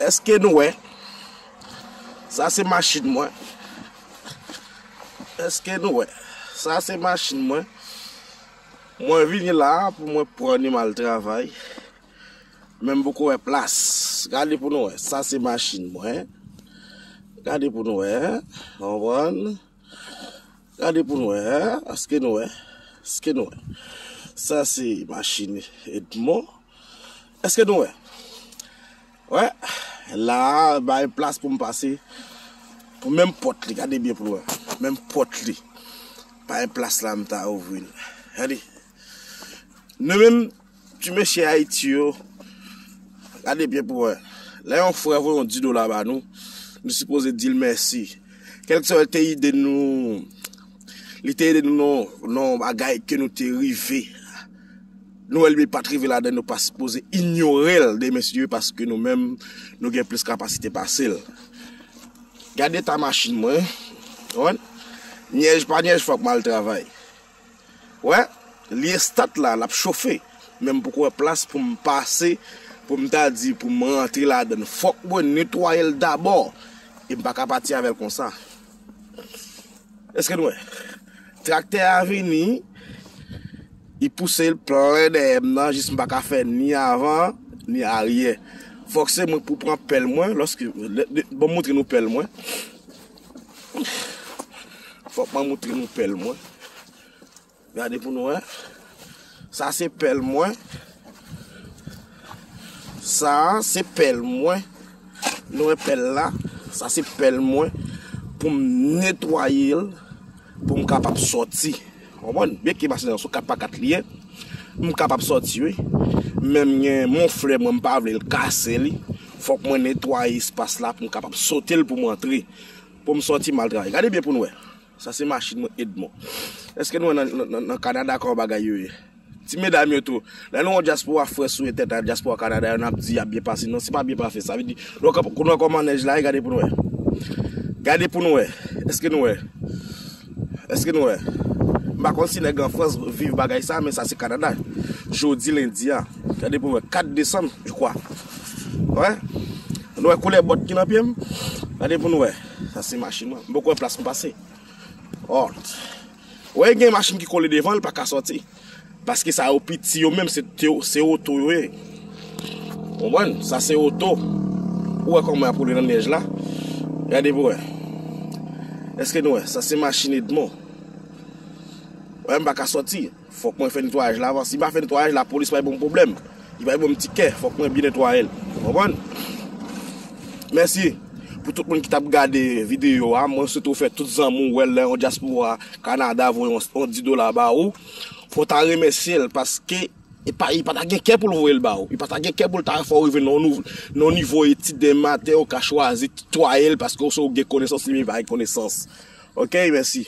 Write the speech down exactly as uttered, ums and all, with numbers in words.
Èske nou wè? Sa se machin mwen. Èske nou wè? Sa se machin mwen. Mwen vini la pou mwen pran li m al travay. Men m poko wè plas. Gade pou nou wè. Sa se machin mwen. Gade pou nou wè. Konprann? Gade pou nou wè. Èske nou wè? Èske nou wè? Sa se machin Edmond. Èske nou wè? Wè. La, bay plas pou m pase. Pou menm pòt li. Gade byen pou nou wè. Menm pòt li. Bay plas la, m ta ouvri l. Gade. Nou menm, ti mesye Ayiti yo, gade byen pou wè. Lè yon frè voye yon dis dola ba nou, nou sipoze di l mèsi. Kèlkeswa li te ede nou, li te ede nou nan, nan yon bagay ke nou te rive. Nou wè li pa t rive ladan, nou pa sipoze inyore l demen si Dye vle, paske nou menm, nou gen plis kapasite pase l. Gade eta machin mwen. Konprann? Nyèj pa nyèj, fòk m al travay. Wè, li estat la, l ap chofe. Men m poko wè plas pou m pase, pou m ta di, pou m rantre ladan l. Fòk mwen netwaye l dabò. E m pa ka pati avè l konsa. Èske nou wè? Traktè a vini, li pouse l plen dèyè m nan, jis m pa ka fè ni avan, ni aryè. Fòk se mwen pou pran pèl mwen, lòske, lè, lè, ban m montre nou pèl mwen. Fòk mwen montre nou pèl mwen. Gade pou nou wè. Sa se pèl mwen. Sa se pèl mwen. Nou wè pèl la. Sa se pèl mwen. Pou m netwaye l. Pou m kapab sòti. Konprann? Byenke machin nan sou kat pa kat li ye. M kapab sòti, wi. Men m gen mon flè mwen, m pa vle l kase li. Fòk mwen netwaye espas la pou m kapab sote l pou m antre. Pou m sòti, m al travay. Gade byen pou nou wè. Sa se machin mwen Edmond. Èske nou wè nan, nan, nan, nan Kanada kòman bagay yo ye? Ti medam yo tou. Lè nou wè dyaspora frè sou entèt la, dyaspora Kanada yo, n ap di y ap byen pase. Non, se pa byen pase. Sa vle di, nou wè kòm-, nou wè kòman nèj la ye, gade pou nou wè. Gade pou nou wè. Èske nou wè? Èske nou wè? M pa konn si nèg an Frans viv bagay sa, men sa se Kanada. Jodi lendi a. Gade pou nou wè. Kat desanm, je crois. Wè. Nou wè koulè bòt ki nan pye m? Gade pou nou wè. Sa se machin mwen. M poko wè plas m pase. Ò. Wè, gen machin ki kole devan, l pa ka sòti. Paske sa yo piti, yo menm se, se oto yo ye. Konprann? Sa se oto. Ou wè kòman y ap woule nan nèj la? Gade pou wè. Èske nou wè? Sa se machin Edmond. Wè, m pa ka sòti. Fòk mwen fè netwayaj la avan. Si m pa fè netwayaj, lapolis pral ban m pwoblèm. Li pral ban m tikè. Fòk mwen byen netwaye l. Ou konprann? Mèsi pou tout moun ki t ap gade videyo a. Mwen swete w fè tout zanmi w wè l, lè yon dyaspora Kanada voye yon, yon dis dola ba ou. Fò w ta remèsye l paske e pa, li pa ta gen kè pou l voye l ba ou. Li pa ta gen kè pou l ta fè w rive nan yon nou-, nan yon nivo etid demen maten, ou ka chwazi netwaye l paske ou se ou gen konesans, li menm li pa gen konesans. Oke, mèsi.